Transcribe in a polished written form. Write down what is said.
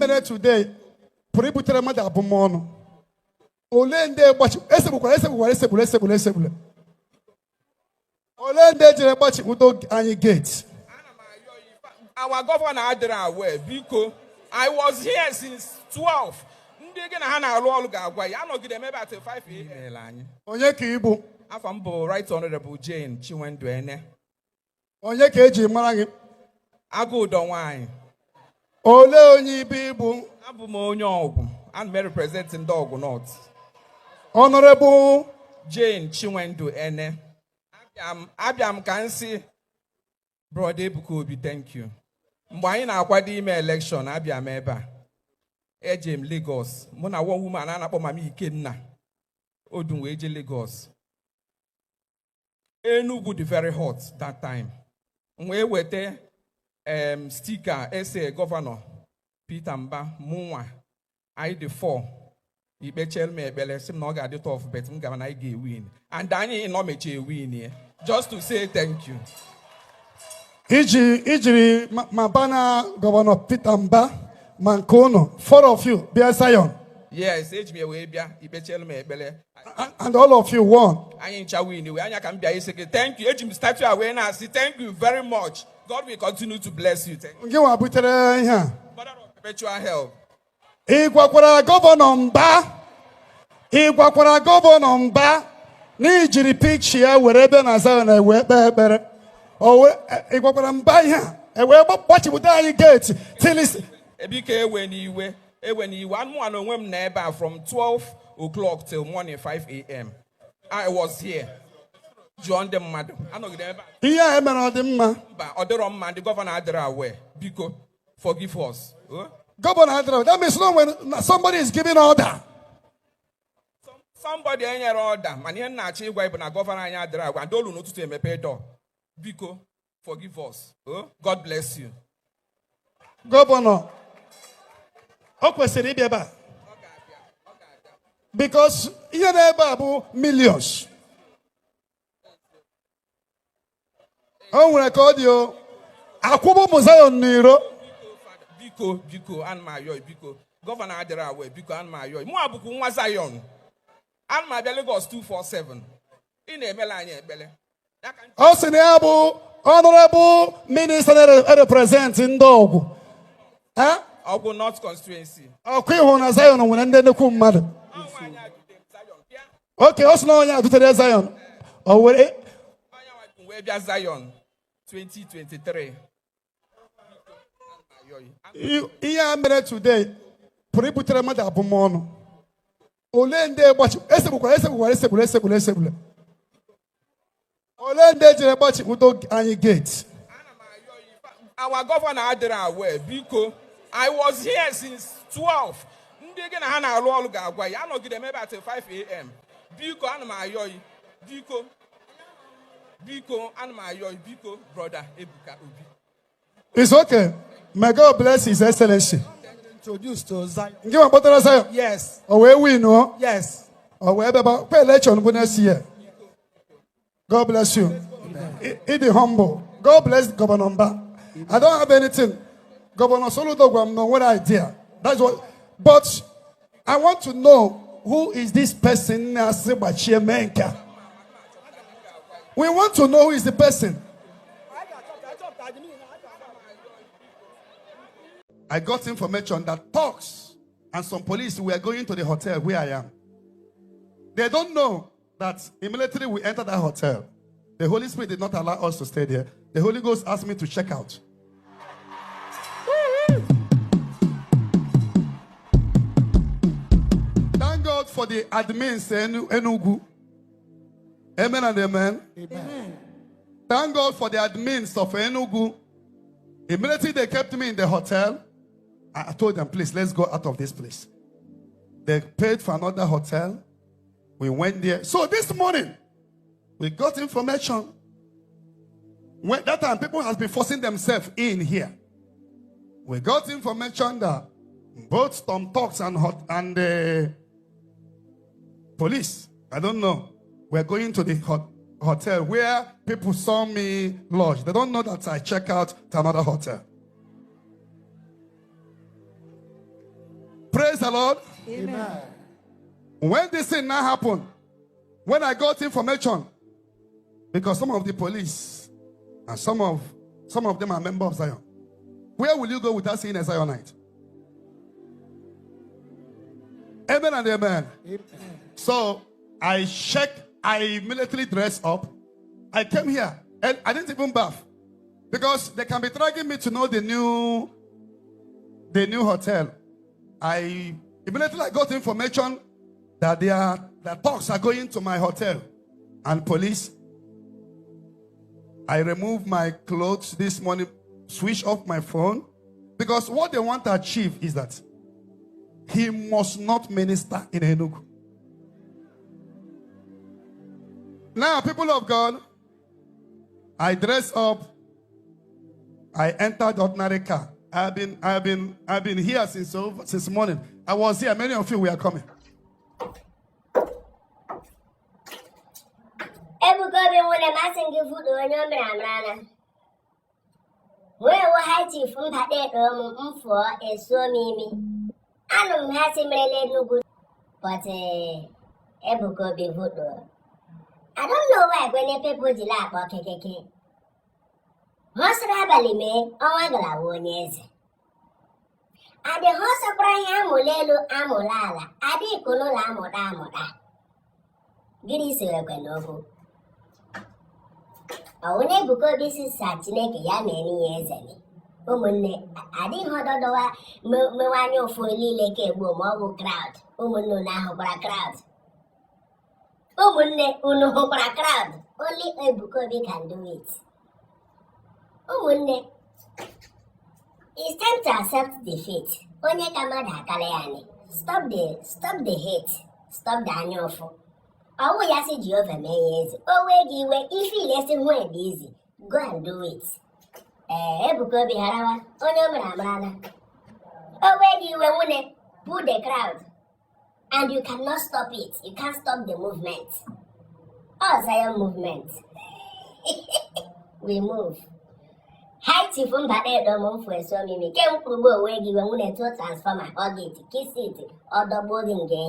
mere today pụrụ ibutere mmadụ abụmọnụ. Ole ndị gbachi esegbukwara, esegbukwara, esegburu, esegburu, esegburu. Ole ndị jere gbachikwudo anyị gate? Our governor adịrị aware. Biko, I was here since 12. Ndị gị na ha na-arụ ọrụ ga-agwa ya, anọgide m ebe a till 5 a.m. Anyị. Onye ka ị bụ? Afọ m bụ Right Honorable Jane Chinwendu Ene. Onye ka eji mara gị? Agụ ụdọ nwanyị. Ole onye ibe ịbụ? Abụ m onye Ọgwụ. Ana m represent ndị Ọgwụ North. Honorable Jane Chinwendu Ene. Abịa m ka m sị Brother Ebuka Obi, thank you. Mgbe anyị na-akwado ime election, abịa m ebe a. Eje m Lagos, mụ na one woman a na-akpọ Mama Ikenna Odun wee je Lagos. Enugu dị very hot that time. M wee weta sticker ese Governor Peter Mba, mụnwa anyị dị four. Ikpechere m ekpere, sị m na ọ ga-adị tough, but m gara na anyị ga-ewin, and anyị nọ mechie win ya. Just to say thank you. Iji ijiri ma bana Governor Peter Mba ma nke ụnụ, four of you bịa Zion. Yes, eji m ya wee bịa, ikpechere m ekpere. And all of you won. Anyị ncha win. Wee anya ka m bịa isi gị thank you. Eji m statue a wee na-asị thank you very much. God will continue to bless you. Thank you. Gị nwa butere ihe a. Mother of perpetual help. Ị gwakwara Governor Mba, ị gwakwara Governor Mba na ijiri picture ya were ebe na Zion wee kpee ekpere? Ị gwakwara Mba ihe a ewee gbachibido anyị gate till Ebike, ewe n'iwe, ewe n'iwe. Anụmanụ na onwe m na ebe a from 12 o'clock till morning 5 a.m. I was here. Jụọ ndị mmadụ, anọgide ebe a. Ihe a emere, ọ dị mma? Mba, ọ dịrọ mma. Ndị governor adịrọ aware. Biko, forgive us, oh? Governor adịrọ, that means no, when somebody is giving order. Somebody enyere order, mana ihe m na-achọ ịgwa bụ na governor anyị adịrọ aware, ndị olu n'ụtụtụ emepe door. Biko, forgive us, oh? God bless you. Governor o kwesịrị ịbịa ebe a because ihe na-ebe a bụ millions. O nwere ka ọ dị o akwụbụ ụmụ Zion n'iro. Biko, biko, ana m ayọ, biko, governor adịrọ aware. Biko, ana m ayọ. Mụ abụkwu nwa Zion, ana m abịa Lagos 247. Ị na-emela anyị ekpere. Ya ka m Ọ sị na ya bụ honorable minister na-represent ndị Ọgwụ. Eh? Ọgwụ North constituency. Ọkụ ịhụ na Zion nwere ndị nnukwu mmadụ. Ọ nwaanyị a dutere m Zion bịa. Oke ọ sị na onye a dutere Zion o were Onye nwa dum wee bịa Zion 2023. Ihe a mere today pụrụ ibutere mmadụ abụmọnụ. Ole ndị gbachi esegbukwara, esegbukwara, esegburu, esegburu, esegburu. Ole ndị jere gbachibido anyị gate? Our governor adịrọ aware. Biko, I was here since 12. Ndị gị na ha na-arụ ọrụ ga-agwa ya, anọgide m ebe a till 5 a.m. Biko, ana m ayọ yi, biko, biko, ana m ayọ yi, biko, Brother Ebuka Obi. It's okay. May God bless His Excellency. Introduced to Zion. Nke ma kpọtara Zion. Yes. O wee win o. Yes. O wee bịaba kwa election bụ next year. God bless you. Ị dị humble. God bless Governor Mba. I don't have anything. Governor Soludo gwara m na o nwere idea. That's what. But I want to know who is this person na-asị gbachie mee nke a. We want to know who is the person. I got information that thugs and some police were going to the hotel where I am. They don't know that immediately we entered that hotel, the Holy Spirit did not allow us to stay there. The Holy Ghost asked me to check out. Thank God for the admins in Enugu. Amen and amen. Amen. Thank God for the admins of Enugu. Immediately they kept me in the hotel. I told them, "Please, let's go out of this place." They paid for another hotel. We went there. So this morning, we got information. When that time, people has been forcing themselves in here. We got information that both Tom Talks and hot and the police, I don't know, we're going to the hotel where people saw me lodge. They don't know that I check out to another hotel. Praise the Lord. Amen. When this thing now happened, when I got information, because some of the police and some of them are members of Zion. Where will you go without seeing a Zionite? Amen and amen. Amen. So I checked, I immediately dressed up. I came here and I didn't even bath because they can be dragging me to know the new hotel. I immediately I got information that the talks are going to my hotel and police. I removed my clothes this morning, switch off my phone, because what they want to achieve is that he must not minister in Enugu. Now, people of God, I dress up. I entered the ordinary car. I've been here since morning. I was here. Many of you were coming. Ebuka Obi nwere masị gị vudo onye o mere amara na wee wo ha chief mbata ekpe m m fụọ esuo m imi anụ m ha si merela Enugu but Ebuka Obi vudo. I don't know why when people ji la akpọ kekeke ha sịrị abalị mee ọnwa gara wụ onye eze adị ha sọkwara ihe amụla elu amụla ala adị ikonụlọ amụta amụta gịnị sorekwe n'okwu onye Ebuka Obi si sa Chineke ya mere ya eze ni ụmụnne adịghị ọdọdọwa mewe anya ụfụ niile ka egbuo ma ọ bụ crowd. Ụmụnne unu ahụkwara crowd? Ụmụnne unu hụkwara crowd? Only Ebuka Obi can do it. Ụmụnne, it's time to accept defeat. Onye ka mmadụ akara ya ni stop the hate, stop the anya ụfụ. Ọwụ ya si Jehova mee ya eze o wee gị iwe ife ilesi hụ ede izi go and do it. Ee, Ebuka Obi harawa onye o mere amarala. O wee gị iwe nwune, pull the crowd and you cannot stop it. You can't stop the movement. All Zion movement. We move. High chief mbata edo m mfu eso mimi ke mkpụrụgbu onwe gị iwe nwune tụọ transformer hug it, kiss it, ọdọgbuo gị nge.